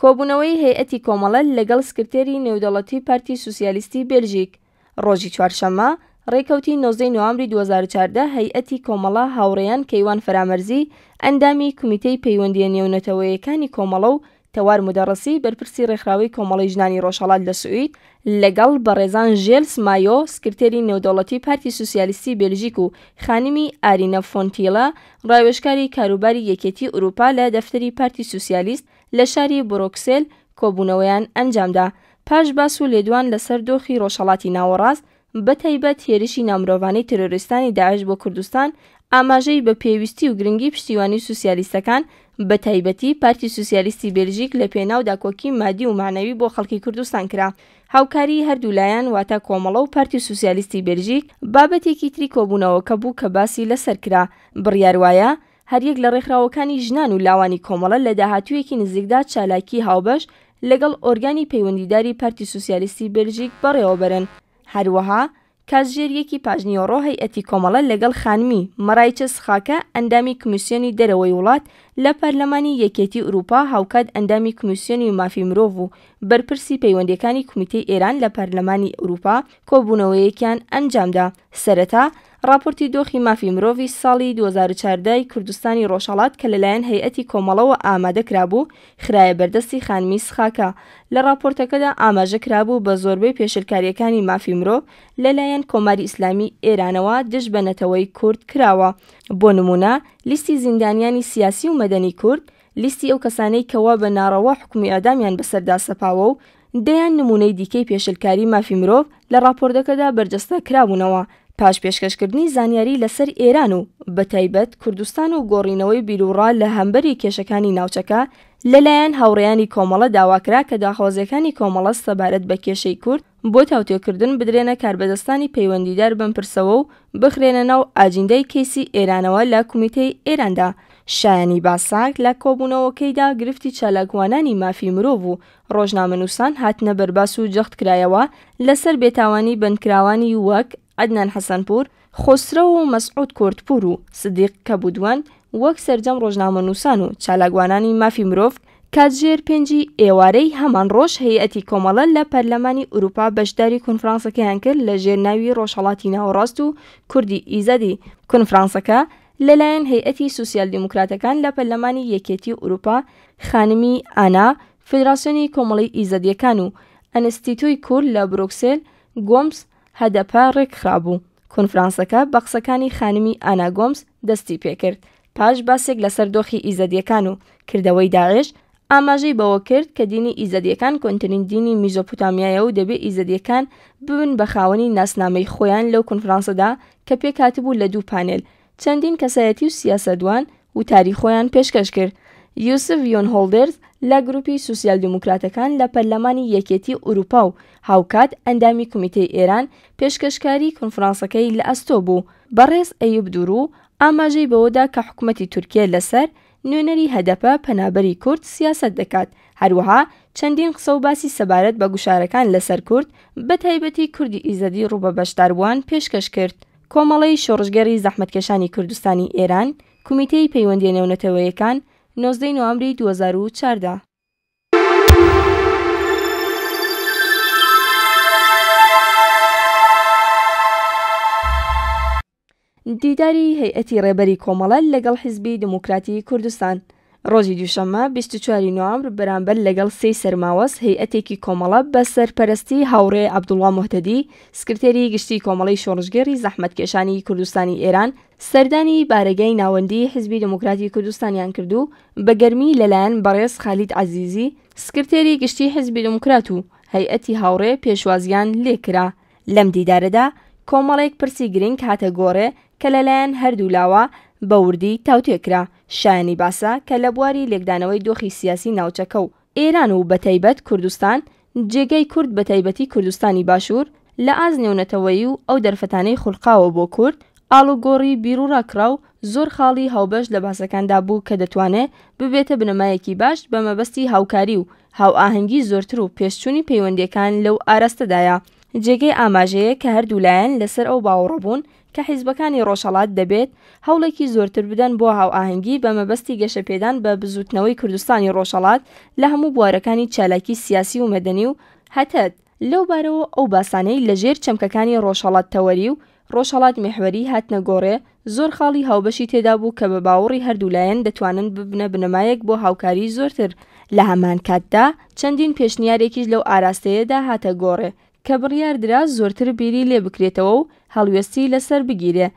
کۆبوونەوەی هەیئەتی کۆمەڵە لەگەڵ سکرتێری نێودەوڵەتی پارتی سوسیالیستی بێلژیک. ڕۆژی چوارشەممە، ڕێکەوتی 19 نوامبری 2014 هەیئەتی کۆمەڵە هاوڕێیان کەیوان فەرامەرزی ئەندامی کومیتەی پەیوەندییە نێونەتەوەیەکانی کۆمەڵە و تەوار مودەڕسی بەرپرسی ڕێکخراوەی کۆمەڵەی ژنانی ڕۆژهەڵات لە سوئید لەگەڵ بەڕێزان ژێلس مایۆ سکرتێری نێودەوڵەتی پارتی سوسیالیستی بێلژیک و خانمی ئارینە فۆنتیڵە ڕاوێژکاری کاروباری یەکێتی ئوروپا لە دەفتەری پارتی سوسیالیست لە شاری بڕۆکسێل کۆبوونەوەیان ئەنجامدا. پاش باس و لێدوان لە سەر دۆخی ڕۆژهەڵاتی ناوەڕاست بە تایبەت هێرشی نامرۆڤانەی تێرۆریستانی داعش بۆ کوردستان، ئاماژەی بە پێویستی و گرنگی پشتیوانی سوسیالیستەکان بە تایبەتی پارتی سوسیالیستی بێلژیک لە پێناو داکۆکی مادی و مەعنەوی بۆ خەڵکی کوردستان کرا. هاوکاریی هەردوو لایەن واتە کۆمەڵە و پارتی سوسیالیستی بێلژیک بابەتێکی تری کۆبوونەوەکە بوو کە باسی لە سەر کرا. بڕیار وایە هەریەک لە ڕێکخراوەکانی ژنان و لاوانی کۆمەڵە لە داهاتوویەکی نزیکدا چالاکیی هاوبەش لەگەڵ ئۆرگانی پەیوەندیداری پارتی سوسیالیستی بێلژیک بەڕێوەبەرن. هەروەها کاتژێر یەکی پاشنیوەڕۆ هەیئەتی کۆمەڵە لەگەڵ خانمی، مەرایچە سخاکە، ئەندامی کمیسیۆنی دەرەوەی وڵات لە پەرلەمانی یەکێتی ئوروپا هاوکات ئەندامی کمیسیۆنی مافی مرۆڤ و بەرپرسی پەیوەندیەکانی کومیتەی ئێران لە پەرلەمانی ئوروپا کۆبوونەوەیەکیان ئەنجامدا. سەرەتا ڕاپۆرتی دۆخی مافی مرۆڤی ساڵی 2014 ی کوردستانی ڕۆژهەڵات کە لەلایەن هەیئەتی کۆمەڵەوە ئامادە کرابوو، خرایە بەردەستی خانمی سخاکە. لە ڕاپۆرتەکەدا ئاماژە کرابوو بە زۆربەی پێشلکارییەکانی مافی مرۆڤ لەلایەن کۆماری ئیسلامی ئێرانەوە دژ بە نەتەوەی کورد کراوە. بۆ نموونە لیستی زیندانیانی سیاسی و مەدەنی کورد، لیستی ئەو کەسانەی کەوا بە ناڕەوا حوکمی ئێعدامیان بەسەردا سەپاوە و دەیان نموونەی دیکەی پێشلکاری مافی مرۆڤ لە ڕاپۆردەکەدا بەرجەستە کرابوونەوە. پاش پێشکەشکردنی زانیاری لەسەر ئێران و بەتایبەت کوردستان و گۆڕینەوەی بیروڕا لە هەمبەری کێشەکانی ناوچەکە، لەلایەن هاوڕێیانی کۆمەڵە داواکرا کە داخوازیەکانی کۆمەڵە سەبارەت بە کێشەی کورد بۆ تاوتوێکردن بدرێنە کاربەدەستانی پەیوەندیدار بەم پرسەوە و بخرێنە ناو ئاجیندای کەیسی ئێرانەوە لە کومیتەی ئێراندا. شایانی باسە لە کۆبوونەوەکەیدا گرفتی چالاکوانانی مافی مرۆڤ و ڕۆژنامەنووسان هاتنە بەرباس و جەختکرایەوە لەسەر بێتاوانی بەندکراوانی وەک عەدنان حەسەنپوور، خۆسرەو و مەسعود کوردپوور و سدیق کەبوودوەند وەک سەرجەم ڕۆژنامەنووسان و چالاکوانانی مافی مرۆڤ کاتژێر پێنجی ئێوارەی هەمان ڕۆژ هەیئەتی کۆمەڵە لە پەرلەمانی ئوروپا بەشداری کونفرانسەکەیان کرد لە ژێر ناوی ڕۆژهەڵاتی ناوەڕاست و کوردی ئیزەدی کونفرانسەکە لەلایەن هەیئەتی سوسیال دیموکراتەکان لە پەرلەمانی یەکێتی ئوروپا خانمی ئانا فیدراسیۆنی کۆمەڵەی ئیزەدیەکان و ئەنستیتۆی کورد لە برۆکسێل گۆمس هەدەپە ڕێکخرابوو. کۆنفرانسەکە بە قسەکانی خانمی ئانا گۆمس دەستی پێکرد. پاش باسێک لەسەر دۆخی ئیزەدیەکان و کردەوەی داعش، ئاماژەی بەوە کرد کە دینی ئیزەدیەکان کۆنترین دینی میزۆپوتامیایە و دەبێ ئیزەدیەکان ببن بە خاوەنی ناسنامەی خۆیان لەو کۆنفرانسەدا کە پێکهاتبوو لە دوو پانێل چەندین کەسایەتی و سیاسەتوان وتاری خۆیان پێشکەش کرد. یوسف یۆن هۆڵدێرز لە گروپی سوسیال دیموکراتەکان لە پەرلەمانی یەکێتی ئوروپا و هاوکات ئەندامی کومیتەی ئێران پێشکەشکاری کونفرانسەکەی لە ئەستۆ بوو. بەڕێز ئەیوب دورو ئاماژەی بەوەدا کە حکومەتی تورکیە لەسەر نوێنەری هەدەپە پەنابەری کورد سیاسەت دەکات، هەروەها چەندین قسە و باسی سەبارەت بە گوشارەکان لەسەر کورد بەتایبەتی کوردی ئیزەدی ڕوو بە بەشداربووان پێشکەش کرد. کۆمەڵەی شۆڕشگێڕی زەحمەتکێشانی کوردستانی ئێران، کومیتەی پەیوەندییە نێونەتەوەیەکان، 19 ی نوامبری 2014. دیداری هەیئەتی ڕێبەری کۆمەڵە لەگەڵ حیزبی دێموکراتی کوردستان ڕۆژی دووشەممە 24 ی نوامبر بەرامبەر لەگەڵ سێی سەرماوەز هەیئەتێکی کۆمەڵە بە سەرپەرەستی هاوڕێ عەبدوڵڵا موهتەدی سکرتێری گشتیی کۆمەڵەی شۆڕشگێڕی زەحمەتکێشانی کوردستانی ئێران سەردانی بارەگای ناوەندیی حیزبی دێموکراتی کوردستانیان کرد و بە گەرمی لەلایەن بەڕێز خالید عەزیزی سکرتێری گشتیی حیزبی دێموکرات و هەیئەتی هاوڕێ پێشوازییان لێ کرا. لەم دیدارەدا کۆمەڵێک پرسی گرنگ هاتە گۆڕێ کە لەلایەن هەردوولاوە بە وردی تاوتوێ کرا. شایەنی باسە کە لە بواری لێکدانەوەی دۆخی سیاسی ناوچەکە و ئێران و بەتایبەت کوردستان، جێگای کورد بەتایبەتی کوردستانی باشوور لە ئاست نێونەتەوەیی و ئەو دەرفەتانەی خولقاوە بۆ کورد، ئاڵوگۆڕی بیروڕا کرا و زۆر خاڵی هاوبەش لە باسەکاندا بوو کە دەتوانێ ببێتە بنەمایەکی باش بە مەبەستی هاوکاری و هاوئاهەنگی زۆرتر و پێشچوونی پەیوەندییەکان لەو ئاراستەدایە. جێگەی ئاماژەیە کە هەردوو لایەن لەسەر ئەو باوەڕە بوون کە حیزبەکانی ڕۆژهەڵات دەبێت هەوڵێکی زۆرتر بدەن بۆ هاوئاهەنگی بە مەبەستی گەشەپێدان بە بزووتنەوەی کوردستانی ڕۆژهەڵات لە هەموو بوارەکانی چالاکی سیاسی و مەدەنی و هتد. لەو بارەوە ئەو باسانەی لە ژێر چەمکەکانی ڕۆژهەڵات تەوەری و ڕۆژهەڵات میحوەری هاتنە گۆڕێ زۆر خاڵی هاوبەشی تێدا بوو کە بە باوەڕی هەردوو لایەن دەتوانن ببنە بنەمایەک بۆ هاوکاریی زۆرتر. لە هەمان کاتدا چەندین پێشنیارێکیش لەو ئاراستەیەدا هاتە گۆڕێ کە بڕیار درا زۆرتر بیری لێ بکرێتەوە و هەڵوێستی لە سەر بگیرێ.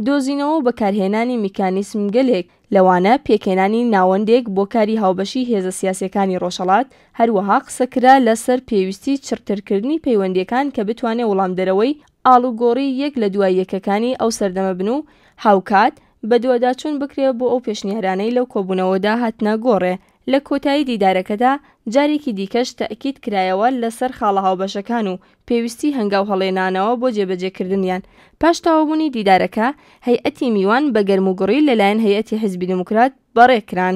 دۆزینەوە و بەکارهێنانی میکانیسمگەلێک، لەوانە پێکهێنانی ناوەندێک بۆ کاری هاوبەشی هێزە سیاسیەکانی ڕۆژهەڵات، هەروەها قسە کرا لە سەر پێویستی چڕترکردنی پەیوەندیەکان کە بتوانێ وڵامدەرەوەی ئاڵوگۆڕی یەک لە دوای یەکەکانی ئەو سەردەمە بن و هاوکات بەدواداچوون بکرێ بۆ ئەو پێشنیارانەی لەو کۆبوونەوەدا هاتنە گۆڕێ. لە کۆتایی دیدارەکەدا جارێکی دیکەش تەئکید کرایەوە لە سەر خاڵە هاوبەشەکان و پێویستی هەنگاو هەڵێنانەوە بۆ جێبەجێکردنیان. پاش تەواوبوونی دیدارەکە، هەیئەتی میوان بە گەرموگوڕی لە لایەن هەیئەتی حیزبی دێموکرات بەڕێ کران.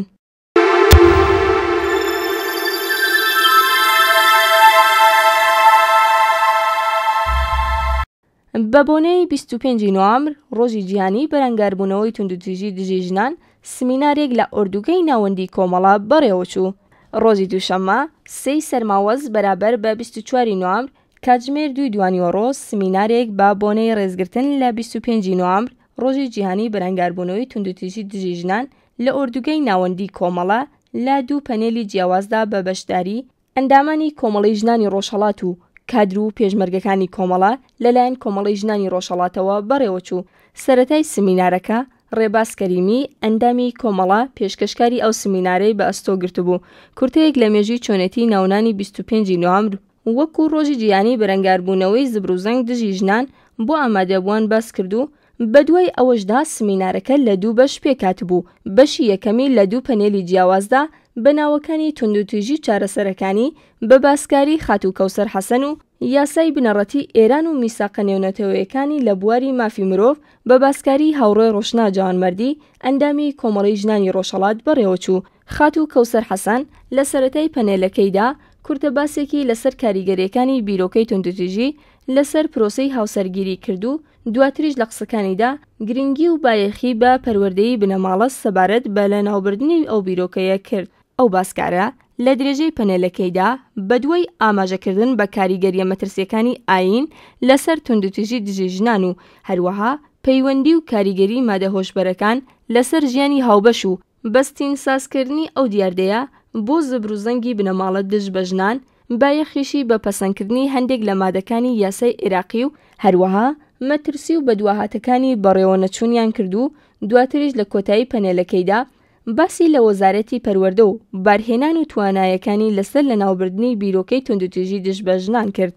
بە بۆنەی 25 ی نوامبر، ڕۆژی جیهانیی بەرەنگاربوونەوەی توندوتیژی دژی ژنان، سمینارێک لە ئۆردوگەی ناوەندیی کۆمەڵە بەڕێوەچوو. ڕۆژی دووشەممە، سێی سەرماوەز بەرابەر بە 24 ی نوامبر، کاتژمێر دووی دوانیوەڕۆ سمینارێک بە بۆنەی ڕێزگرتن لە 25 ی نوامبر، ڕۆژی جیهانیی بەرەنگاربوونەوەی توندوتیژی دژی ژنان لە ئۆردوگەی ناوەندیی کۆمەڵە لە دوو پەنێلی جیاوازدا بە بەشداری ئەندامانی کۆمەڵەی ژنانی ڕۆژهەڵات و کادر و پێشمەرگەکانی کۆمەڵە لەلایەن کۆمەڵەی ژنانی ڕۆژهەڵاتەوە بەڕێوەچوو. سەرەتای سمینارەکە ڕێباز کەریمی، ئەندامی کۆمەڵە، پێشکەشکاری ئەو سمینارەی بە ئەستۆ گرتبوو، کورتەیەک لە مێژووی چۆنێتی ناونانی 25 ی نوامبر وەکوو ڕۆژی جیهانیی بەرەنگاربوونەوەی زبروزەنگ دژی ژنان بۆ ئامادەبووان باس کرد و بەدوای ئەوەشدا سمینارەکە لە دوو بەش پێکهاتبوو، بەشی یەکەمی لە دوو پەنێلی جیاوازدا بە ناوەکانی توندوتیژی و چارەسەرەکانی بە باسکاری خاتوو کەوسەر حەسەن و یاسای بنەڕەتی ئێران و میساقە نێونەتەوەیەکانی لە بواری مافی مرۆڤ بە باسکاری هاوڕێ ڕۆشنا جەوانمەردی ئەندامی کۆمەڵەی ژنانی ڕۆژهەڵات بەڕێوەچوو. خاتوو کەوسەر حەسەن لە سەرەتای پەنێلەکەیدا کورتە باسێکی لەسەر کاریگەریەکانی بیرۆکەی توندوتیژی لەسەر پرۆسەی هاوسەرگیری کرد و دواتریش لە قسەکانیدا گرنگی و بایەخی بە پەروەردەی بنەماڵە سەبارەت بە لەناوبردنی ئەو بیرۆکەیە کرد. ئەو باسکارە لە درێژەی پەنێلەکەیدا بەدوای ئاماژەکردن بە کاریگەرییە مەترسییەکانی ئایین لەسەر توندوتیژی دژی ژنان و هەروەها پەیوەندی و کاریگەری مادە هۆشبەرەکان لەسەر ژیانی هاوبەش و بەستینسازکردنی ئەو دیاردەیە بۆ زەبروزەنگی بنەماڵە دژ بە ژنان، بایەخیشی بە پەسەندکردنی هەندێک لە مادەکانی یاسای عێراقی و هەروەها مەترسی و بەدواهاتەکانی بەڕێوەنەچوونیان کرد و دواتریش لە کۆتایی پەنێلەکەیدا باسی لە وەزارەتی پەروەردە و بارهێنان و توانایەکانی لەسەر لەناوبردنی بیرۆکەی توندوتیژی دژ بە ژنان کرد.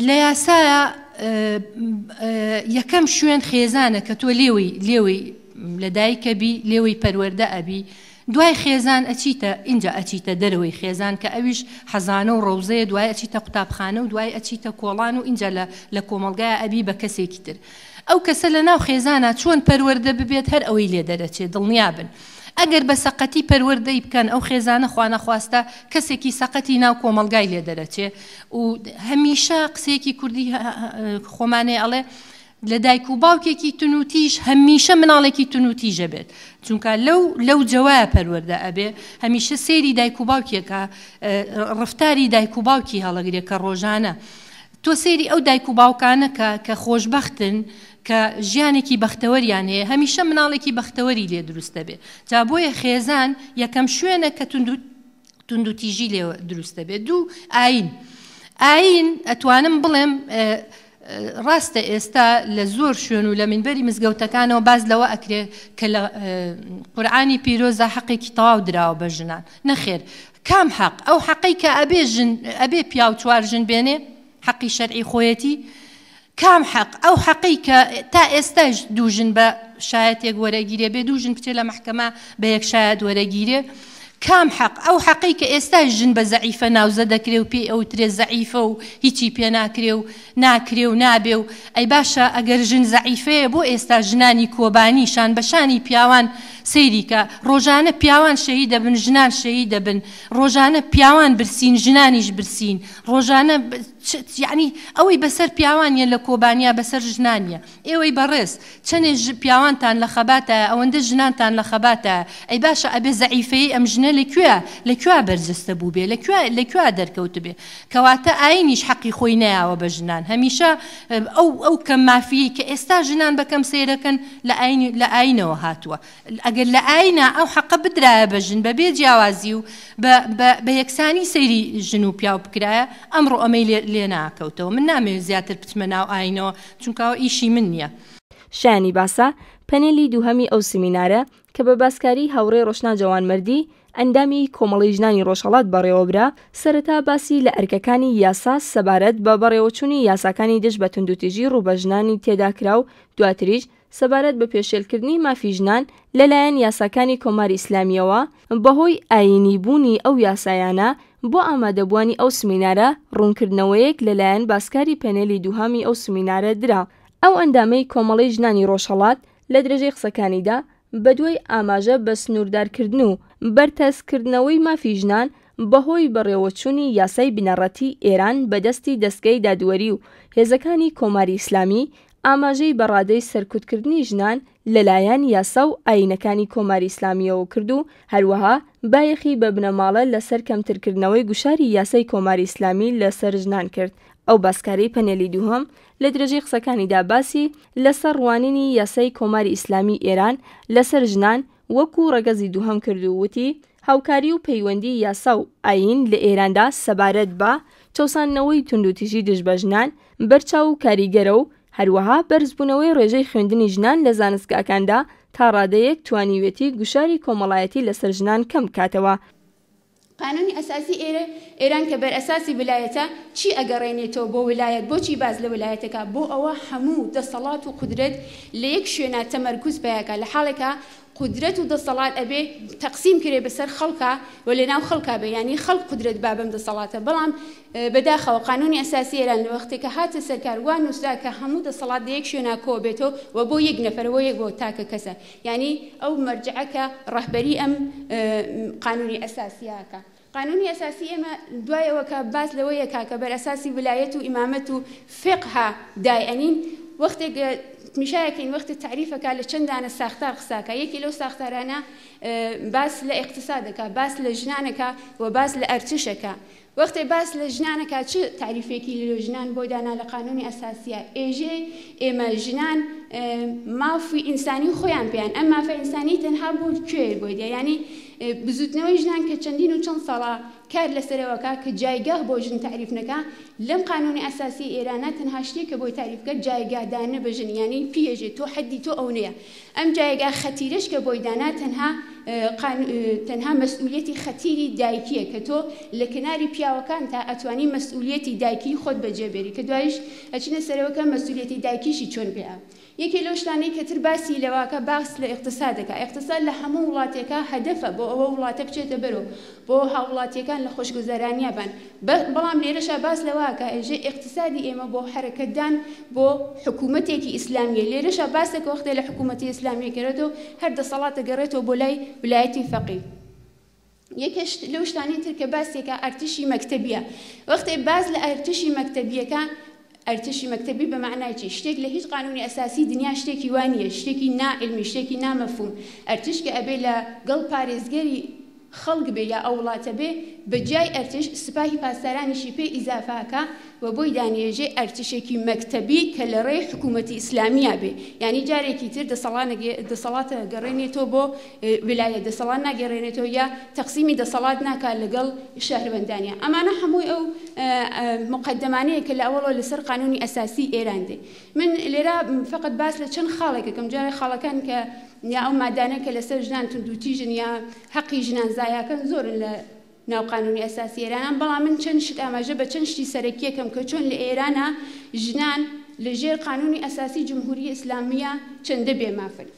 لە یاسایا یەکەم شوێن خێزانە کە تۆ لێوەی لێوەی لە دایکە بی لێوەی پەروەردە ئەبی دوای خێزان ئەچیتە ئینجا ئەچیتە دەرەوەی خێزان کە ئەویش حەزانە و ڕەوزەیە دوای ئەچیتە قوتابخانە و دوای ئەچیتە کۆڵان و ئینجا لە لە کۆمەڵگایا ئەبی بە کەسێکی تر ئەو کەسە لە ناو خێزانا چۆن پەروەردە ببێت هەر ئەوەی لێ دەرەچێ دڵنیا بن ئەگەر بە سەقەتی پەروەردەی بکەن ئەو خێزانە خوانەخواستە کەسێکی سەقەتی ناو کۆمەڵگای لێ دەرەچێ و هەمیشە قسەیەکی کوردی خۆمانەیە ئەڵێ لە دایک و باوکێکی تونوتیژ هەمیشە مناڵێکی تونوتیژە بێت چونکە لەو لەو جەوایە پەروەردە ئەبێ هەمیشە سەیری دایک و باوکێکە ڕفتاری دایک و باوکی هەڵەگرێ کە ڕۆژانە تۆ سەیری ئەو دایک و باوکانە کە کە خۆشببختن کە ژیانێکی بەختەوەریان هەیە هەمیشە مناڵێکی بەختەوەری لێ دروست دەبێ جا بۆیە خێزان یەکەم شوێنە کە توند توندوتیژی لێ دروست دەبێت دوو ئاین ئاین ئەتوانم بڵێم ڕاستە ئێستا لە زۆر شوێن و لە مینبەری مزگەوتەکانەوە باس لەوە ئەکرێ کە لە قورئانی پیرۆزدا حەقێکی تەواو دراوە بە ژنان نەخێر کام حەق ئەو حەقەی کە ئەبێ ژن ئەبێ پیاو چوار ژن بێنێ حەقی شەرعی خۆیەتی کام حەق؟ ئەو حەقەی کە تا ئێستایش دوو ژن بە شایەتێک وەرەگیرێ، بێ دوو ژن بچێ لە مەحکەمە بە یەک شایەت وەرەگیرێ؟ کام حەق؟ ئەو حەقەی کە ئێستایش ژن بە زەعیفە ناوزە دەکرێ و پێی ئەوترێ زەعیفە و هیچی پێ ناکرێ و ناکرێ و نابێ و ئەی باشە ئەگەر ژن زەعیفەیە بۆ ئێستا ژنانی کۆبانی شان بە شانی پیاوان سەیری کە ڕۆژانە پیاوان شەهید دەبن ژنان شەهید دەبن ڕۆژانە پیاوان برسین ژنانیش برسین ڕۆژانە یعنی ئەوەی بەسەر پیاوانە لە کۆبانیا بەسەر ژنانە ئێوەی بەڕێز چەنێ پیاوانتان لە خەباتایە ئەوەندە ژنانتان لە خەباتایە ئەی باشە ئەبێ زەعیفەیی ئەم ژنە لە کوێ لە کوێ بەرجەستە بووبێ لە کوێ لە کوێ دەرکەوتبێ کەواتە ئاینیش حەقی خۆی نەیاوە بە ژنان هەمیشە ئەو ئەو کەم مافیەی کە ئێستا ژنان بە کەم سەیرەکەن لە ئاین لە ئاینەوە هاتووە ئەگەر لە ئاینا ئەو حەقە بدرایە بە ژن بە بێ جیاوازی و بە بە بە یەکسانی سەیری ژن و پیاو بکرایە ئەمڕۆ ئەمەی لێ لێ ناکەوتەوە من نامەوێت زیاتر بچمە ناو ئاینەوە چونکە ئەوە ئیشی من نییە. شایانی باسە، پەنێلی دووهەمی ئەو سمینارە کە بە باسکاریی هاوڕێ ڕۆشنا جەوانمەردی، ئەندامی کۆمەڵەی ژنانی ڕۆژهەڵات بەڕێوەبرا، سەرەتا باسی لە ئەرکەکانی یاسا سەبارەت بە بەڕێوەچوونی یاساکانی دژ بە توندوتیژی ڕوو بە ژنانی تێدا کرا و دواتریش سەبارەت بە پێشێلکردنی مافی ژنان لەلایەن یاساکانی کۆماری ئیسلامییەوە بەهۆی ئایینی بوونی ئەو یاسایانە بۆ ئامادەبووانی ئەو سمینارە ڕوونکردنەوەیەک لەلایەن باسکاری پەنێلی دووهەمی ئەو سمینارە درا. ئەو ئەندامەی کۆمەڵەی ژنانی ڕۆژهەڵات لە درێژەی قسەکانیدا بەدوای ئاماژە بە سنووردارکردن و بەرتەسککردنەوەی مافی ژنان بەهۆی بەڕێوەچوونی یاسای بنەڕەتیی ئێران بە دەستی دەستگای دادوەری و هێزەکانی کۆماری ئیسلامی ئاماژەی بە ڕادەی سەرکوتکردنی ژنان لەلایەن یاسا و ئایینەکانی کۆماری ئیسلامییەوە کرد و هەروەها بایەخی بە بنەماڵە لەسەر کەمترکردنەوەی گوشاری یاسای کۆماری ئیسلامی لەسەر ژنان کرد. ئەو باسکارەی پەنێلی دووهەم لە درێژەی قسەکانیدا باسی لەسەر ڕوانینی یاسای کۆماری ئیسلامیی ئێران لەسەر ژنان وەکوو ڕەگەزی دووهەم کرد و وتی، هاوکاری و پەیوەندیی یاسا و ئایین لە ئێراندا سەبارەت بە چەوساندنەوەی توندوتیژی دژ بە ژنان بەرچاو و کاریگەرە و هەروەها بەرزبوونەوەی ڕێژەی خوێندنی ژنان لە زانستگاکاندا تا ڕادەیەک توانیویەتی گوشاری کۆمەڵایەتی لەسەر ژنان کەم بکاتەوە. قانونی ئەساسی ئێرە ئێران کە بەرئەساسی ولایەتە چی ئەگەڕێنێتەوە بۆ ولایەت بۆچی باس لە ولایەتەکا بۆ ئەوە هەموو دەسەڵات و قودرەت لە یەک شوێنا تەمەرکوز پەیاکا لە حاڵێکا قودرەت و دەسەڵات ئەبێ تەقسیم کرێ بەسەر خەڵکا و لە ناو خەڵکا بێ یانی خەڵک قودرەت با بەم دەسەڵاتە بەڵام بەداخەوە قانونی ئەساسی ئێران لە وەختێ کە هاتە سەرکار وا نووسرا کە هەموو دەسەڵات لە یەک شوێنا کۆ بێتەوە و بۆ یەک نەفەرە بۆ یەک بۆ تاکە کەسە یانی ئەو مەرجعە کە ڕەهبەری ئەم قانونی ئەساسیە ئەکا. قانونی ئەساسی ئێمە دوای ئەوە کە باس لەوە یەکا کە بەرئەساسی ولایەت و ئیمامەت و فیقهە دایئەنین وەختێک تمیشایەکەین وەختێ تەعریف ئەکا لە چەند دانە ساختار قسە ئەکا یەکێ لەو ساختارانە باس لە ئیقتساد ئەکا باس لە ژنان ئەکا و باس لە ئەرتش ئەکا وەختێ باس لە ژنان ئەکا چ تاریفێکی لۆ ژنان بۆ دانا لە قانونی ئەساسیا ئێژێ ئێمە ژنان مافی ئینسانی خۆیان پێیان ئەم مافە ئینسانی تەنها بۆ کوێ بۆی دیا یانی بزوتنەوەی ژنان کە چەندین و چەند ساڵە کار لەسەرەوەکە کە جایگاه بۆ ژن تاریف نەکا لەم قانونی ئەساسی ئێرانە تەنها شتێک کە بۆی تاریف کرد جایگاه دانە بە ژن یانی پیێژێ تۆ حەدی تۆ ئەونەیە ئەم جایگا خەتیرەش کە بۆی دانا تەنها تەنها مەسئولیەتی خەتیری دایکیە کە تۆ لە کناری پیاوەکانتا ئەتوانی مەسئولیەتی دایکی خۆت بەجێ بێری کە دوایش ئەچینە سەرەوە کە مەسئولیەتی دایکیشی چۆن پێ یەکێ لەو شتانەی کە تر باسی لەواکە باس لە ئیقتساد دەکا ئیقتساد لە هەموو وڵاتێکا هەدەفە بۆ ئەوە وڵاتە بچێتە بەرەو بۆ هاووڵاتیەکان لە خۆشگوزەرانیا بان بەڵام لێرەشا باس لەوە ئەکا ئێژێ ئیقتسادی ئێمە بۆ حەرەکەتدان بۆ حکوومەتێکی ئیسلامییە لێرەشا باسەکە وەختێ لە حکوومەتی ئیسلامییە گەرێتەوە هەر دەسەڵات ئەگەڕێتەوە بۆ لای ولایەتی فەقی. یەکێ لەو شتانەی تر کە باسێکا ئەرتشی مەکتەبییە وەختێ باس لە ئەرتشی مەکتەبییەکە ئەرتشی مەکتەبی بە مەعنای چی؟ شتێک لە هیچ قانوونی ئەساسی دنیا شتێکی وا نییە شتێکی نا عیلمی شتێکی نا مەفهووم ئەرتش کە ئەبێ لە گەڵ پارێزگەری خەڵک بێ یا ئەو وڵاتە بێ بە جیای ئەرتش سپاهی پاسدارانیشی پێ ئیزافە ئەکا و بۆی دانێژێ ئەرتشێکی مەکتەبی کە لە ڕێی حکوومەتی ئیسلامییا بێ یانی جارێکی تر دەسەڵاتە گەڕێنێتەوە بۆ ویلایەت دەسەڵات ناگەڕێنێتەوە یا تەقسیمی دەسەڵات ناکا لەگەڵ شەهروەندانیا ئەمانە هەمووی ئەو موقەدەمانەیە کە لە ئەوەڵەوە لەسەر قانوونی ئەساسی ئێران دێ من لێرە فەقەت باس لە چەند خاڵێک ئەکەم جارێ خاڵەکان کە یا ئەو مادانە کە لەسەر ژنان توندوتیژن یا حەقی ژنان زایاکەن زۆرن لە ناو قانونی ئەساسی ئێرانان بەڵام من چەند شت ئاماژە بە چەند شتی سەرەکیەکەم کە چۆن لە ئێرانە ژنان لە ژێر قانونی ئەساسی جمهوری ئیسلامیە چەندە بێ مافن.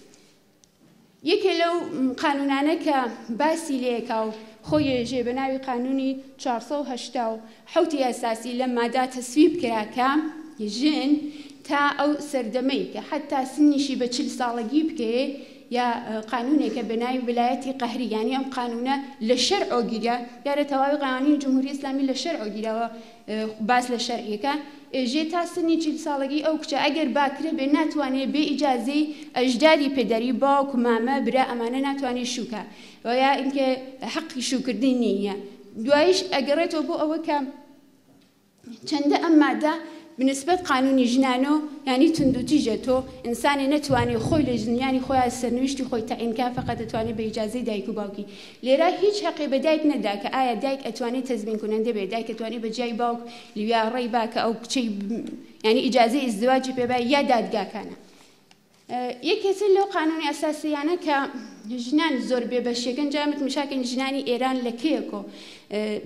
یەکێ لەو قانونانە کە باسی لێکا و خۆی ێژێ بە ناوی قانونی 487 ی ئەساسی لەم مادە تەسویب کرا کە ژن تا ئەو سەردەمەی کە حەتا سنیشی بە 40 ساڵەگی بکەێ یا قانونێکە بە ناوی ولایەتی قەهری یانی ئەم قانونە لە شەرعۆ گیرا دیارە تەواوی قوانین جمهوری ئیسلامی لە شەرعۆ گیراوە باس لە شەرعیەکە ئێژێ تا سنی چیل ساڵەگی ئەو کچە ئەگەر باکرە بێ ناتوانێ بێ ئیجازەی ئەژدادی پێدەری باوک مامە برا ئەمانە ناتوانێ شوکا و یا ئینکە حەقی شوکردنی نییە دوایش ئەگەڕێتەوە بۆ ئەوە کە چەندە ئەم مادە بنسبەت قانونی ژنانۆ یانی توندوتیژە تۆ ئینسانێ نەتوانێ خۆی لە ژنیانی خۆیا سەرنویشتی خۆی تەعین کا فەقەت ئەتوانێ بە ئیجازەی دایک و باوکی لێرا هیچ هەقێ بە دایک نەدا کە ئایا دایک ئەتوانێ تەزمین کونەندە بێ دایک ئەتوانێ بە جیای باوک لویا ڕێی با کە ئەو کچەی یانی ئیجازەی ئیزدواجی پێ با یا دادگاکانە یەکێ تر لەو قانونی ئەساسیانە کە ژنان زۆر بێ بەشیەکەن جا متمشاکەن ژنانی ئێران لە کەیەکۆ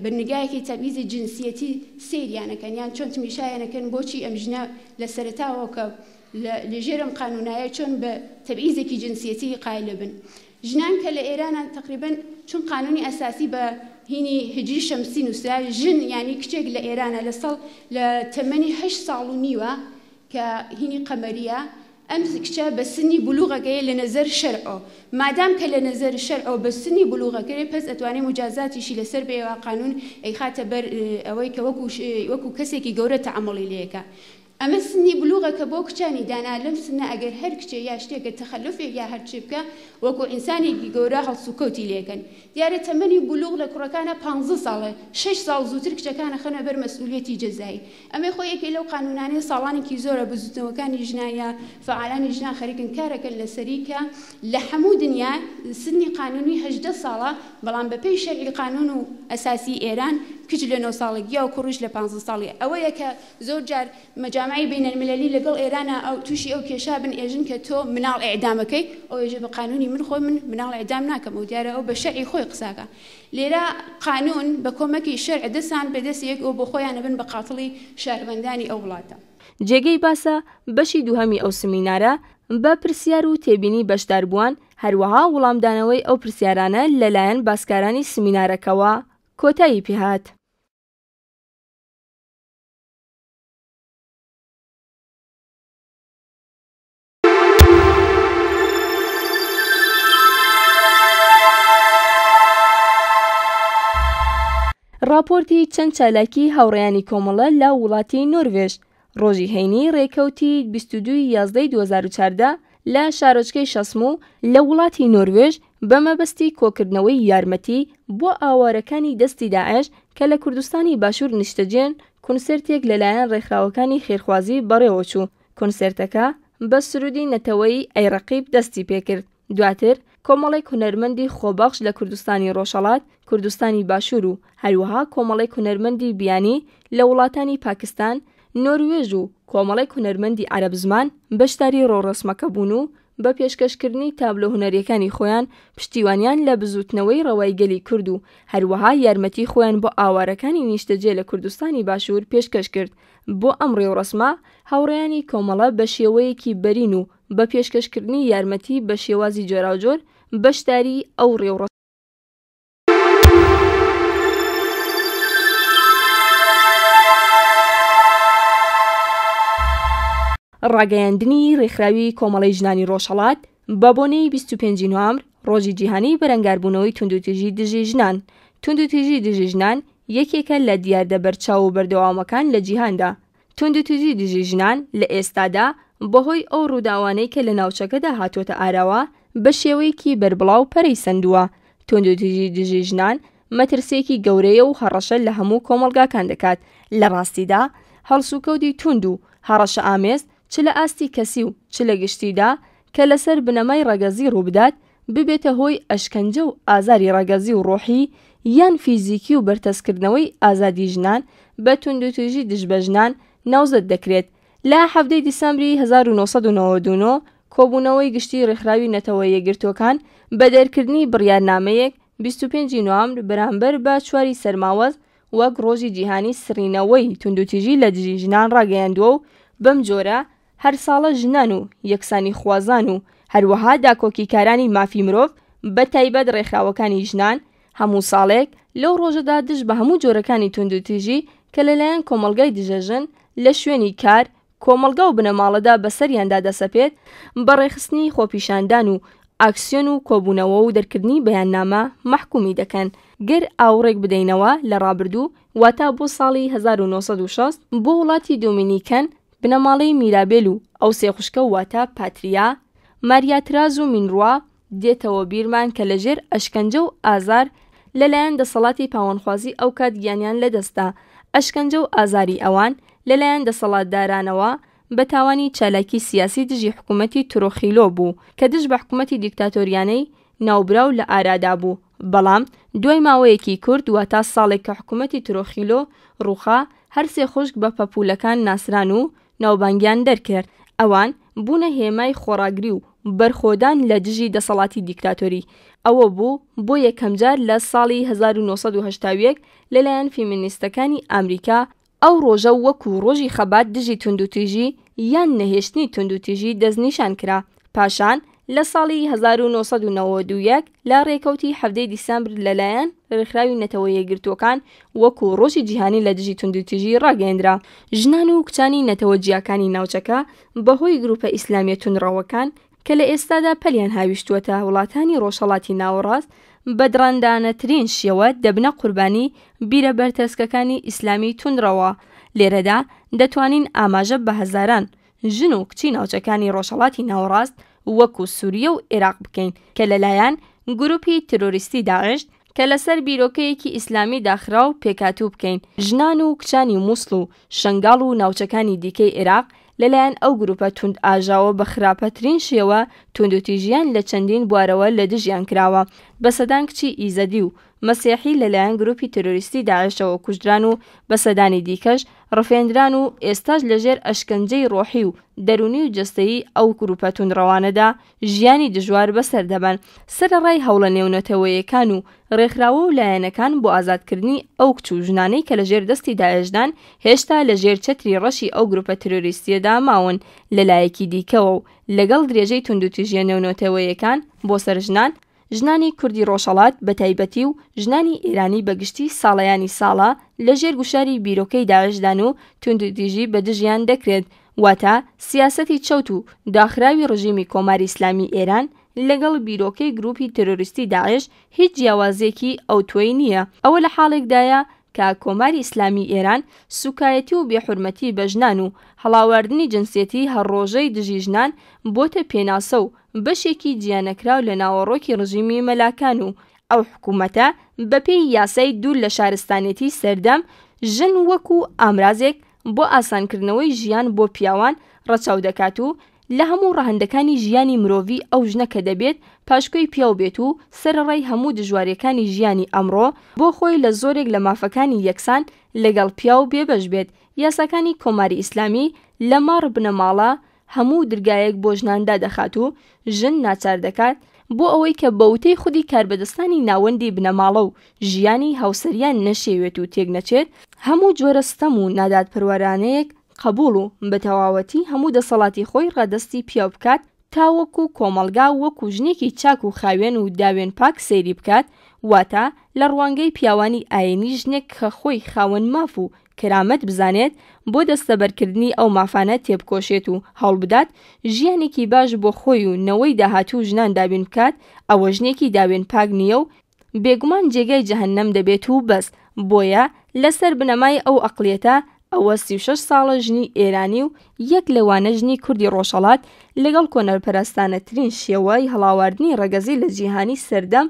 بە نگایەکی تەبیزی جنسیەتی سەیریانەکەن یان چۆن تمیشایانەکەن بۆچی ئەم ژنە لە سەرەتاوە کە لە ژێر ئەم قانونایە چۆن بە تەبیزێکی جنسیەتی قایلە بن ژنان کە لە ئێرانە تقریبا چون قانونی ئەساسی بە هینی هجری شەمسی نووسرا ژن یانی کچێک لە ئێرانە لە ساڵ لە تەمەنی هەشت ساڵ و نیوە کە هینی قەمەریە ئەم کچە بە سنی بلوغەکەیە لە نەزەر شەرعۆ مادام کە لە نەزەر شەرعۆ بە سنی بلوغەکەێ پەس ئەتوانێ موجازاتیشی لەسەر بێ وا قانون ئەیخاتە بەر ئەوەی کە وەکو وەکو کەسێکی گەورە تەعەموڵی لێکا ئەمە سنی بلوغە کە بۆ کچانی دانا لەم سنە ئەگەر هەر کچێ یا شتێکە تەخەلوفێک یا هەرچێ بکا وەکو ئینسانێکی گەورە هەڵسوکەوتی لێکەن دیارە تەمەنی بلوغ لە کوڕەکانا پانزە ساڵە شەش ساڵ زووتر کچەکان ئەخەنە بەر مەسئولیەتی جەزایی ئەمەی خۆی یەکێ لەو قانونانەیە ساڵانێکی زۆرە بزوتنەوەکانی ژنان یا فەعالانی ژنان خەریکن کارەکەن لەسەری کە لە هەموو دنیا سنی قانونی 18 ساڵە بەڵام بە پێی شەرعی قانون و ئەساسی ئێران کچ لە نۆ ساڵەگیا و کوڕیش لە پانزە ساڵی ئەوەیە کە زۆر جار مەجامعی بەینەلملەلی لەگەڵ ئێرانا ئەو توشی ئەو کێشا بن ئێژن کە تۆ مناڵ ئیعدامەکەی ئەو ئێژێ بە قانونی من خۆی من مناڵ ئیعدام ناکەم ئەو دیارە ئەو بە شەرعی خۆی قساکا لێرە قانون بە کۆمەکی شەرع دەسان بە دەس یەک و بۆ خۆیان ئەبن بە قاتڵی شارڤەندانی ئەو وڵاتە. جێگەی باسە بەشی دووهەمی ئەو سمینارە بە پرسیار و تێبینی بەشداربووان هەروەها وڵامدانەوەی ئەو پرسیارانە لە لایەن باسکارانی سمینارەکەوە کۆتایی پێهات. ڕاپۆرتی چەند چالاکی هاوڕێیانی کۆمەڵە لە وڵاتی نۆرڤێژ ڕۆژی هەینی ڕێکەوتی 22 یازدەی 2014 لە شارۆچکەی شەسمو لە وڵاتی نۆروێژ بە مەبەستی کۆکردنەوەی یارمەتی بۆ ئاوارەکانی دەستی داعش کە لە کوردستانی باشوور نیشتەجێن کونسێرتێک لەلایەن ڕێکخراوەکانی خێرخوازی بەڕێوەچوو. کۆنسێرتەکە بە سروودی نەتەوەیی ئەی ڕەقیب دەستی پێکرد، دواتر کۆمەڵێک هونەرمەندی خۆبەخش لە کوردستانی ڕۆژهەڵات، کوردستانی باشوور و هەروەها کۆمەڵێک هونەرمەندی بیانی لە وڵاتانی پاکستان، نۆروێژ و کۆمەڵێک هونەرمەندی عەرەب زمان بەشداری ڕێوڕەسمەکە بوون و بە پێشکەشکردنی تابلۆ هونەرییەکانی خۆیان پشتیوانیان لە بزووتنەوەی ڕەوای گەلی کورد و هەروەها یارمەتی خۆیان بۆ ئاوارەکانی نیشتەجێ لە کوردستانی باشوور پێشکەش کرد. بۆ ئەم ڕێوڕەسمە هاوڕێیانی کۆمەڵە بە شێوەیەکی بەرین و بە پێشکەشکردنی یارمەتی بە شێوازی جۆراوجۆر بەشداری ئەو ڕێوڕەسمە ڕاگەیاندنی ڕێکخراوی کۆمەڵەی ژنانی ڕۆژهەڵات بە بۆنەی 25 نوامبر ڕۆژی جیهانی بەرەنگاربوونەوەی توندوتیژی دژی ژنان توندوتیژی دژی ژنان یەکێکە لە دیاردە بەرچاو و بەردەوامەکان لە جیهاندا. توندوتیژی دژی ژنان لە ئێستادا بەهۆی ئەو ڕووداوانەی کە لە ناوچەکەدا هاتووەتە ئاراوە بە شێوەیەکی بەربڵاو پەرەی سەندووە. توندوتیژی دژی ژنان مەترسییەکی گەورەیە و هەڕەشە لە هەموو کۆمەڵگاکان دەکات. لە ڕاستیدا هەڵسوکەوتی توند و هەڕەشەئامێز چ لە ئاستی کەسی و چ لە گشتیدا کە لەسەر بنەمای ڕەگەزی ڕووبدات، ببێتە هۆی ئەشکەنجە و ئازاری ڕەگەزی و ڕۆحی یان فیزیکی و بەرتەسکردنەوەی ئازادی ژنان بە توندوتیژی دژ بە ژنان ناوزەد دەکرێت. لە حەڤدە ی دیسامبری 1999 کۆبوونەوەی گشتی ڕێکخراوی نەتەوە یەکگرتووەکان بە دەرکردنی بڕیارنامەیەک 25 ی نوامبر بەرامبەر بە چواری سەرماوەز وەک ڕۆژی جیهانی سڕینەوەی توندوتیژی لە دژی ژنان ڕاگەیاندووە و بەم جۆرە هەر ساڵە ژنان و یەکسانیخوازان و هەروەها داکۆکیکارانی مافی مرۆڤ بە تایبەت ڕێکخراوەکانی ژنان هەموو ساڵێک لەو ڕۆژەدا دژ بە هەموو جۆرەکانی توندوتیژی کە لەلایەن کۆمەڵگای دژە ژن لە شوێنی کار، کۆمەڵگا و بنەماڵەدا بەسەریاندا دەسەپێت بە ڕێکخستنی خۆپیشاندان و. ئاکسیۆن و کۆبوونەوە و دەرکردنی بەیاننامە مەحکوومی دەکەن. گەر ئاوڕێک بدەینەوە لە ڕابردوو، واتا بۆ ساڵی 1960، بۆ وڵاتی دۆمینیکەن، بنەماڵەی میرابێل و ئەو سێ خوشکە واتا پاتریا، ماریا تراز و مینروا، دێتەوە بیرمان کە لە ژێر ئەشکەنجە و ئازار لە لایەن دەسەڵاتی پاوانخوازی ئەوکات گیانیان لە دەست دا. ئەشکەنجە و ئازاری ئەوان لە لایەن دەسەڵاتدارانەوە بە تاوانی چالاکی سیاسی دژی حکوومەتی ترۆخیلۆ بوو کە دژ بە حکوومەتی دیکتاتۆریانەی ناوبراو لە ئارادا بوو، بەڵام دوای ماوەیەکی کورت واتا ساڵێک کە حکوومەتی ترۆخیلۆ ڕووخا، هەر سێ خوشک بە پەپوولەکان ناسران و ناوبانگیان دەرکرد. ئەوان بوونە هێمای خۆڕاگری و بەرخۆدان لە دژی دەسەڵاتی دیکتاتۆری. ئەوە بوو بۆ یەکەمجار لە ساڵی 1981 لەلایەن فیمینیستەکانی ئامریکا ئەو ڕۆژە وەکوو ڕۆژی خەبات دژی توندوتیژی یان نەهێشتنی توندوتیژی دەستنیشان کرا. پاشان لە ساڵی 1991 لە ڕێکەوتی حەڤدەی دیسامبر لەلایەن ڕێکخراوی نەتەوە یەکگرتووەکان وەکوو ڕۆژی جیهانی لە دژی توندوتیژی ڕاگەیەندرا. ژنان و کچانی نەتەوە جیاکانی ناوچەکە بەهۆی گرووپە ئیسلامییە توندڕەوەکان کە لە ئێستادا پەلیان هاویشتووەتە وڵاتانی ڕۆژهەڵاتی ناوەڕاست، بە دڕندانەترین شێوە دەبنە قوربانی بیرە بەرتەسکەکانی ئیسلامی توندڕەوە. لێرەدا دەتوانین ئاماژە بە هەزاران ژن و کچی ناوچەکانی ڕۆژهەڵاتی ناوەڕاست وەکو سوریە و ئێراق بکەین کە لەلایەن گروپی ترۆریستی داعش کە لەسەر بیرۆکەیەکی ئیسلامی داخراو پێکهاتوو بکەین. ژنان و کچانی موسڵ و شەنگاڵ و ناوچەکانی دیکەی ئێراق لەلایەن ئەو گروپە توندئاژاوە بە خراپترین شێوە توندوتیژیان لە چەندین بوارەوە لە دژیان کراوە. بە سەدان کچی ئیزەدی و مەسیحی لەلایەن گروپی ترۆریستی داعشەوە کوژران و بە سەدانی دیکەش ڕفێندران و ئێستاش لەژێر ئەشکەنجەی ڕۆحی و دەروونی و جەستەیی ئەو گروپە توندڕەوانەدا ژیانی دژوار بەسەر دەبەن. سەرەڕای هەوڵە نێونەتەوەیەکان و ڕێکخراوە و لایەنەکان بۆ ئازادکردنی ئەو کچ و ژنانەی کە لەژێر دەستی داعشدان هێشتا لەژێر چەتری ڕەشی ئەو گروپە ترۆریستییەدا ماون، لەلایەکی دیکەوە و لەگەڵ درێژەی توندوتیژییە نێونەتەوەیەکان بۆ سەر ژنان، ژنانی کوردی ڕۆژهەڵات بە تایبەتی و ژنانی ئێرانی بە گشتی ساڵەیانی ساڵە لە ژێر گوشاری بیرۆکەی داعشدان و توندوتیژی بە دژیان دەکرێت، واتە سیاسەتی چەوت و داخراوی ڕژیمی کۆماری ئیسلامی ئێران لەگەڵ بیرۆکەی گرووپی تێرۆریستی داعش هیچ جیاوازییەکی ئەوتۆی نییە. ئەوە لە حاڵێکدایە کە کۆماری ئیسلامی ئێران سووکایەتی و بێحورمەتی بە ژنان و هەڵاواردنی جنسیەتی هەر ڕۆژەی دژی ژنان بۆتە پێناسە و بەشێکی جیانەکراو لە ناوەڕۆکی ڕژیمی مەلاکان و ئەو حکوومەتە بەپێی یاسای دوور لە شارستانێتی سەردەم ژن وەکوو ئامرازێک بۆ ئاسانکردنەوەی ژیان بۆ پیاوان ڕەچاو دەکات و لە هەموو ڕەهەندەکانی ژیانی مرۆڤی ئەو ژنە کە دەبێت پاشکۆی پیاو بێت و سەرەڕای هەموو دژواریەکانی ژیانی ئەمڕۆ بۆ خۆی لە زۆرێک لە مافەکانی یەکسان لەگەڵ پیاو بێبەش بێت یاساکانی کۆماری ئیسلامی لەمەڕ بنەماڵە هەموو درگایەک بۆ ژنان دادەخات و ژن ناچار دەکات بۆ ئەوەی کە بە وتەی خودی کاربەدەستانی ناوەندی بنەماڵە و ژیانی هاوسەریان نەشێوێت و تێکنەچێت، هەموو جۆرە ستەم و نادادپەروەرانەیەک قەبووڵ و بە تەواوەتی هەموو دەسەڵاتی خۆی ڕادەستی پیاو بکات تاوەکو کۆمەڵگا وەکو ژنێکی چاک و خاوێن و داوێن پاک سەیری بکات، واتە لە ڕوانگەی پیاوانی ئایینی ژنێک کە خۆی خاوەن ماف و کەرامەت بزانێت، بۆ دەستەبەرکردنی ئەو مافانە تێبکۆشێت و هەوڵبدات ژیانێکی باش بۆ خۆی و نەوەی داهاتوو و ژنان دابین بکات، ئەوە ژنێکی داوێن پاک نییە و بێگومان جێگای جەهەنەم دەبێت و بەس، بۆیە لەسەر بنەمای ئەو ئەقڵیەتە ئەوە 36 ساڵە ژنی ئێرانی و یەک لەوانە ژنی کوردی ڕۆژهەڵات لەگەڵ کۆنەپەرستانەترین شێوەی هەڵاواردنی ڕەگەزی لە جیهانی سەردەم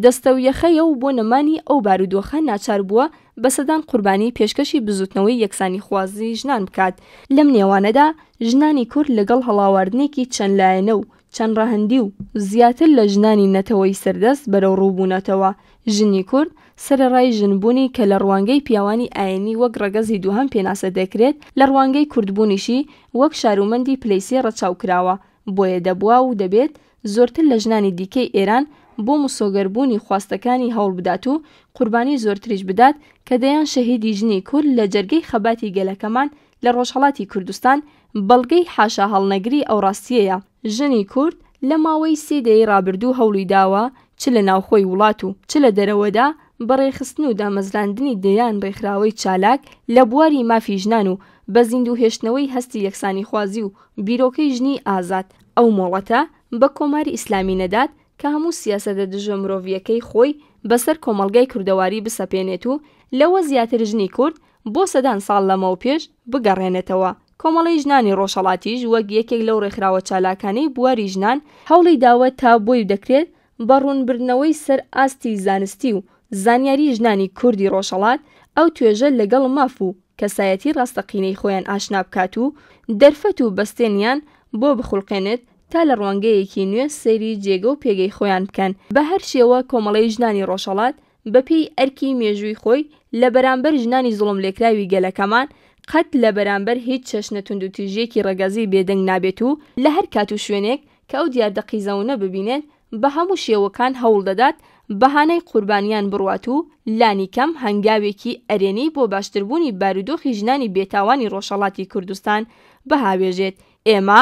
دەستەویەخەیە و بۆ نەمانی ئەو بارودۆخە ناچار بووە بە سەدان قوربانی پێشکەشی بزووتنەوەی یەکسانیخوازی ژنان بکات. لەم نێوانەدا ژنانی کورد لەگەڵ هەڵاواردنێکی چەند لایەنە و چەند ڕەهەندی و زیاتر لە ژنانی نەتەوەی سەردەست بەرەوڕوو بوونەتەوە. ژنی کورد سەرەڕای ژنبوونی کە لە ڕوانگەی پیاوانی ئایینی وەک ڕەگەزی دووهەم پێناسە دەکرێت، لە ڕوانگەی کوردبوونیشی وەک شارومەندی پلەی سێ ڕەچاو کراوە. بۆیە دەبوا و دەبێت زۆرتر لە ژنانی دیکەی ئێران بۆ مسۆگەربوونی خواستەکانی هەوڵ بدات و قوربانی زۆرتریش بدات کە دەیان شەهیدی ژنی کورد لە جەرگەی خەباتی گەلەکەمان لە ڕۆژهەڵاتی کوردستان بەڵگەی حاشاهەڵنەگری ئەو ڕاستییەیە. ژنی کورد لە ماوەی سێ دەیەی ڕابردوو هەوڵی داوە چ لە ناوخۆی وڵات و چ لە دەرەوەدا بە ڕێکخستن و دامەزراندنی دەیان ڕێکخراوەی چالاک لە بواری مافی ژنان و بە زیندوو هێشتنەوەی هەستی یەکسانیخوازی و بیرۆکەی ژنی ئازاد ئەو مۆڵەتە بە کۆماری ئیسلامی نەدات کە هەموو سیاسەتە دژە مرۆڤییەکەی خۆی بەسەر کۆمەڵگای کوردەواری بسەپێنێت و لەوە زیاتر ژنی کورد بۆ سەدان ساڵ لەمەوپێش بگەڕێنێتەوە. کۆمەڵەی ژنانی ڕۆژهەڵاتیش وەک یەکێک لەو ڕێکخراوە چالاکانەی بواری ژنان، هەوڵی داوە تا بۆی دەکرێت بە ڕوونبردنەوەی سەر ئاستی زانستی و زانیاری ژنانی کوردی ڕۆژهەڵات ئەو توێژە لەگەڵ ماف و کەسایەتی ڕاستەقینەی خۆیان ئاشنا بکات و دەرفەت و بەستێنیان بۆ بخولقێنێت تا لە ڕوانگەیەکی نوێ سەیری جێگە و پێگەی خۆیان بکەن. بە هەر شێوە کۆمەڵەی ژنانی ڕۆژهەڵات بە پێی ئەرکی مێژووی خۆی لە بەرامبەر ژنانی زوڵملێکراوی گەلەکەمان قەت لە بەرامبەر هیچ چەشنە توندوتیژییەکی ڕەگەزی بێدەنگ نابێت و لە هەر کات و شوێنێک کە ئەو دیاردە قیزەونە ببینێت بە هەموو شێوەکان هەوڵ دەدات بە هانای قوربانیان بڕوات و لانیکەم هەنگاوێکی ئەرێنی بۆ باشتربوونی بارودۆخی ژنانی بێتاوانی ڕۆژهەڵاتی کوردستان بهاوێژێت. ئێمە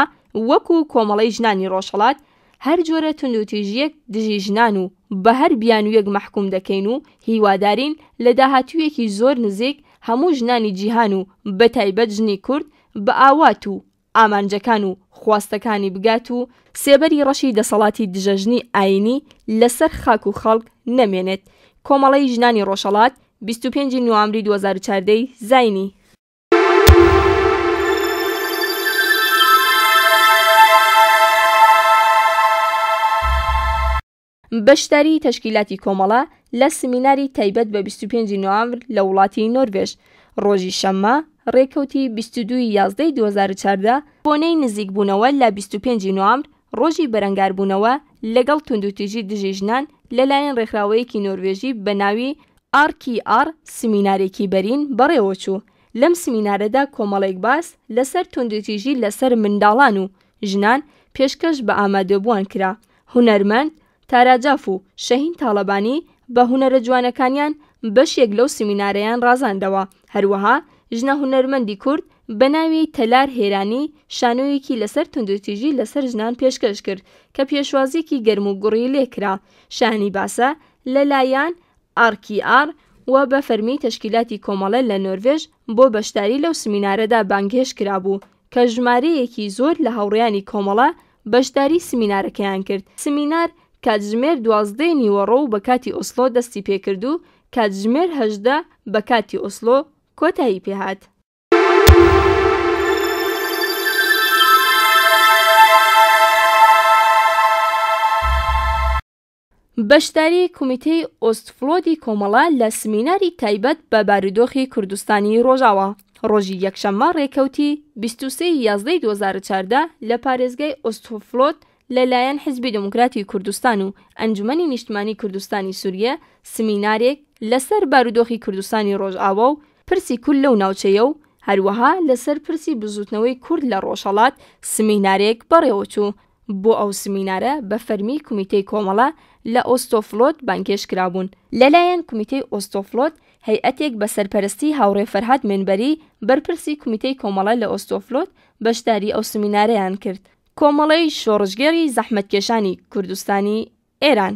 وەکوو کۆمەڵەی ژنانی ڕۆژهەڵات هەر جۆرە توندوتیژییەک دژی ژنان و بە هەر بیانوویەک مەحکووم دەکەین و هیوادارین لە داهاتوویەکی زۆر نزیک هەموو ژنانی جیهان و بەتایبەت ژنی کورد بە ئاوات و ئامانجەکان و خواستەکانی بگات و سێبەری ڕەشی دەسەڵاتی دژەژنی ئایینی لەسەر خاک و خەڵک نەمێنێت. کۆمەڵەی ژنانی ڕۆژهەڵات، 25 ی نوامبری 2014 ی زاینی. بەشداریی تەشکیلاتی کۆمەڵە لە سمیناری تایبەت بە 25 ی نوامبر لە وڵاتی نۆروێژ ڕۆژی شەممە ڕێکەوتی 22 ی یازدەی 2014 بۆنەی نزیکبوونەوە لە 25 ی نوامبر ڕۆژی بەرەنگاربوونەوە لەگەڵ توندوتیژی دژی ژنان لەلایەن ڕێکخراوەیەکی نۆروێژی بە ناوی RKR سمینارێکی بەرین بەڕێوەچوو. لەم سمینارەدا کۆمەڵێک باس لەسەر توندوتیژی لەسەر منداڵان و ژنان پێشکەش بە ئامادەبووان کرا. هونەرمەند تارا جاف و شەهین تاڵەبانی بە هونەرە جوانەکانیان بەشێک لەو سمینارەیان ڕازاندەوە. هەروەها ژنە هونەرمەندی کورد بە ناوی تەلار هێرانی شانۆیەکی لەسەر توندوتیژی لەسەر ژنان پێشکەش کرد کە پێشوازییەکی گەرم و گوڕی لێکرا. شایانی باسە لە لایەن، RKR، وە بە فەرمی تەشکیلاتی کۆمەڵە لە نۆرڤێژ بۆ بەشداری لەو سمینارەدا بانگهێشت کرابوو کە ژمارەیەکی زۆر لە هاوڕێیانی کۆمەڵە بەشداری سمینارەکەیان کرد. سمینار کاتژمێر 12 ی نیوەڕۆ و بە کاتی ئۆسلۆ دەستی پێکرد و کاتژمێر 18 بە کاتی ئۆسلۆ کۆتایی پێهات. بەشداری کومیتەی ئۆستفلۆدی کۆمەڵە لە سمیناری تایبەت بە بارودۆخی کوردستانی ڕۆژاوا ڕۆژی یەکشەممە ڕێکەوتی 23 ی یازدەی 2014 لە پارێزگای ئۆستفلۆد لە لایەن حیزبی دێموکراتی کوردستان و ئەنجومەنی نیشتمانی کوردستانی سوریە سمینارێک لە سەر بارودۆخی کوردستانی ڕۆژاوا و پرسی کورد لەو ناوچەیە و هەروەها لە سەر پرسی بزووتنەوەی کورد لە ڕۆژهەڵات سمینارێک بەڕێوەچوو. بۆ ئەو سمینارە بە فەرمی کومیتەی کۆمەڵە لە ئۆستۆفلۆت بانگهێشت کرابوون. لەلایەن کومیتەی ئۆستۆفلۆت هەیئەتێک بە سەرپەرستی هاوڕێ فەرهاد مێنبەری بەرپرسی کومیتەی کۆمەڵە لە ئۆستۆفلۆت بەشداری ئەو سمینارەیان کرد. کۆمەڵەی شۆڕشگێڕی زەحمەتکێشانی کوردستانی ئێران.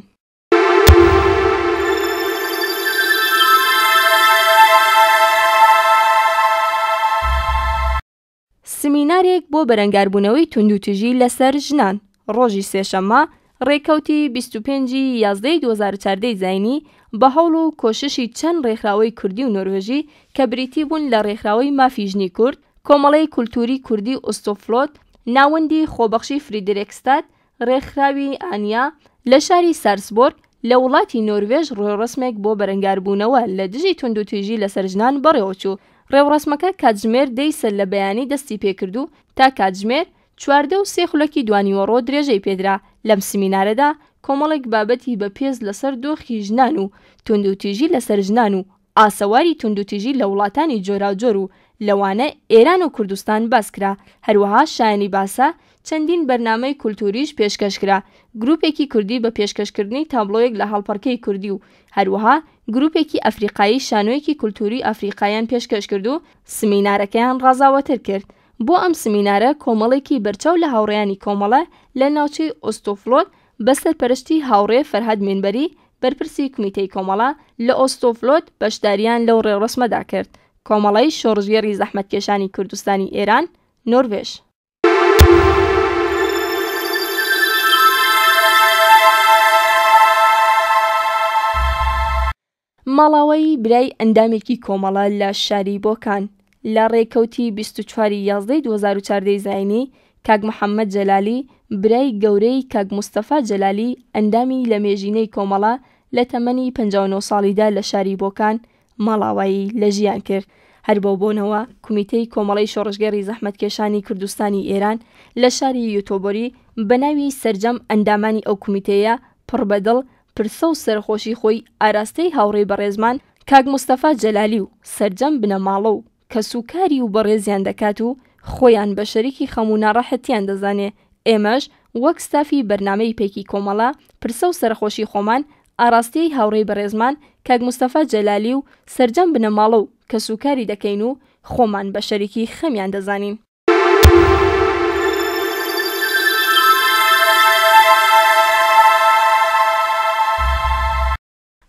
سمینارێک بۆ بەرەنگاربوونەوەی توندوتیژی لەسەر ژنان، ڕۆژی سێشەممە، ڕێکەوتی 25 ی یازدەی 2014 ی زاینی، بە هەوڵ و کۆششی چەند ڕێکخراوەی کوردی و نۆروێژی کە بریتی بوون لە ڕێکخراوەی مافی ژنی کورد، کۆمەڵەی کولتووری کوردی ئوستوفلۆت، ناوەندی خۆبەخشی فریدرێکستاد، ڕێکخراوی ئانیا لە شاری سارسبۆرگ لە وڵاتی نۆروێژ ڕێوڕەسمێک بۆ بەرەنگاربوونەوە لە دژی توندوتیژی لەسەر ژنان بەڕێوەچوو. ڕێوڕەسمەکە کاتژمێر دەی سەر لە بەیانی دەستی پێکرد و تا کاتژمێر 14 و سێ خولەکی دوانیوەڕۆ درێژەی پێدرا. لەم سمینارەدا کۆمەڵێک بابەتی بەپێز لەسەر دۆخی ژنان و توندوتیژی لەسەر ژنان و ئاسەواری توندوتیژی لە وڵاتانی جۆراوجۆر و لەوانە ئێران و کوردستان باس کرا، هەروەها شایەنی باسە چەندین بەرنامەی کولتووریش پێشکەش کرا، گرووپێکی کوردی بە پێشکەشکردنی تابڵۆیەک لە هەڵپەڕکێی کوردی و هەروەها گرووپێکی ئەفریقایی شانۆیەکی کولتووری ئەفریقایان پێشکەش کرد و سمینارەکەیان ڕازاوەتر کرد. بۆ ئەم سمینارە کۆمەڵێکی بەرچاو لە هاوڕێیانی کۆمەڵە لە ناوچەی ئۆستۆفلۆت بە سەرپەرشتی هاوڕێ فەرهاد مێنبەری بەرپرسی کومیتەی کۆمەڵە لە ئۆستۆفلۆت بەشدارییان لەو ڕێوڕەسمەدا کرد. کۆمەڵەی شۆڕشگێڕی زەحمەتکێشانی کوردستانی ئێران، نۆروێژ. ماڵاوایی برای ئەندامێکی کۆمەڵە لە شاری بۆکان لە ڕێکەوتی 24 ی یازدەی 2014 ی زاینی، کاک محەممەد جەلالی، برای گەورەی کاک مستەفا جەلالی ئەندامی لەمێژینەی کۆمەڵە لە تەمەنی 59 ساڵیدا لە شاری بۆکان ماڵاوایی لە ژیان کرد. هەر بەو بۆنەوە کومیتەی کۆمەڵەی شۆڕشگێڕی زەحمەتکێشانی کوردستانی ئێران لە شاری یوتۆبۆری بە ناوی سەرجەم ئەندامانی ئەو کومیتەیە پڕ بە دڵ پرسە و سەرەخۆشی خۆی ئاراستەی هاوڕێی بەڕێزمان کاک مستەفا جەلالی و سەرجەم بنەماڵە و کەسوکاری و بەڕێزیان دەکات و خۆیان بە شەریکی خەم و ناڕەحەتیان دەزانێ، ئێمەش وەک ستافی بەرنامەی پەیکی کۆمەڵە پرسە و سەرەخۆشی خۆمان ئاڕاستەی هاوڕێی بەڕێزمان کاک مستەفا جەلالی و سەرجەم بنەماڵە و کەسوکاری دەکەین و خۆمان بە شەریکی خەمیان دەزانین.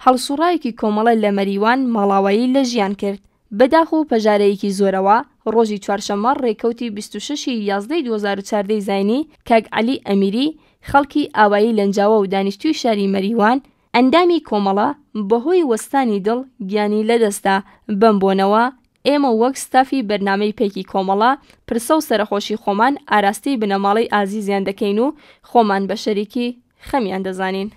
هەڵسوڕاوێکی کۆمەڵە لە مەریوان ماڵاوایی لە ژیان کرد. بە داخ و پەژارەیەکی زۆرەوە، ڕۆژی چوارشەممە ڕێکەوتی 26 ی یازدەی 2014 ی زاینی، کاک عەلی ئەمیری، خەڵکی ئاوایی لەنجاوە و دانیشتووی شاری مەریوان، ئەندامی کۆمەڵە، بەهۆی وەستانی دڵ گیانی لەدەستدا، بەم بۆنەوە ئێمە وەک ستافی بەرنامەی پەیکی کۆمەڵە، پرسە و سەرەخۆشی خۆمان ئاراستەی بنەماڵەی ئازیزیان دەکەین و خۆمان بە شەریکی خەمیان دەزانین.